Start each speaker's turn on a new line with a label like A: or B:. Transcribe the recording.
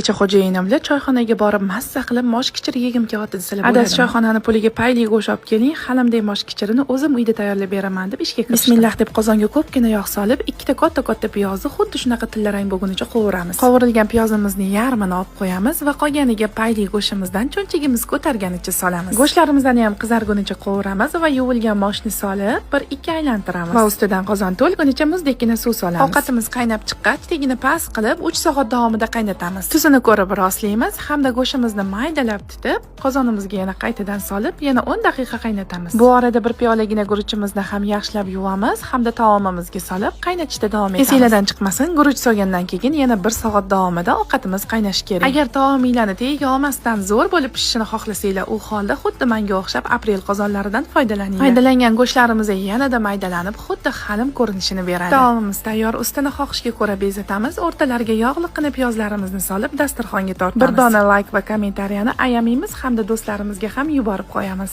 A: Kecha xo'jayinim bilan choyxonaga borib, mazza qilib mosh kichir yegim kelyapti desalar bo'ladi. Adasi, choyxonani puliga payli go'sht olib keling, halimday mosh kichirini o'zim uyda tayyorlab beraman, deb ishga kirishdim. Bismillah deb qozonga ko'pgina yog' solib, ikkita katta-katta piyozni xuddi shunaqa tillarang bo'lgunicha qovuramiz. Qovurilgan piyozimizni yarmini olib qo'yamiz va qolganiga payli go'shtimizdan cho'nchagimiz ko'targanicha solamiz. Go'shtlarimizni ham qizargunicha qovuramiz va yuvilgan moshni solib, bir ikki aylantiramiz. Va ustidan qozon to'lgunicha muzdekgina suv solamiz. Ovqatimiz qaynab chiqqach, tagini past qilib 3 soat davomida qaynatamiz. Tuzini ko'rib rostlaymiz hamda go'shtimizni maydalab tutib, qozonimizga yana qaytadan solib, yana 10 daqiqa qaynatamiz. Bu orada bir piyolagina guruchimizni ham yaxshilab yuvamiz hamda taomimizga solib qaynatishda davom etamiz. Esinglardan chiqmasin, guruch solgandan keyin yana 1 soat davomida ovqatimiz qaynashi kerak. Agar taominglarni tagiga olmasdan zo'r bo'lib pishishini xohlasanglar, u holda xuddi menga o'xshab aprel qozonlaridan foydalaninglar. Maydalangan go'shtlarimiz yanada maydalanib, xuddi halim ko'rinishini beradi. Taomimiz tayyor. Ustini xohishga ko'ra bezatamiz, o'rtalariga yog'liqqina piyozlarimizni solib dasturxonga tortamiz. Bir dona layk va kommentariyani ayamaymiz hamda do'stlarimizga ham yuborib qo'yamiz.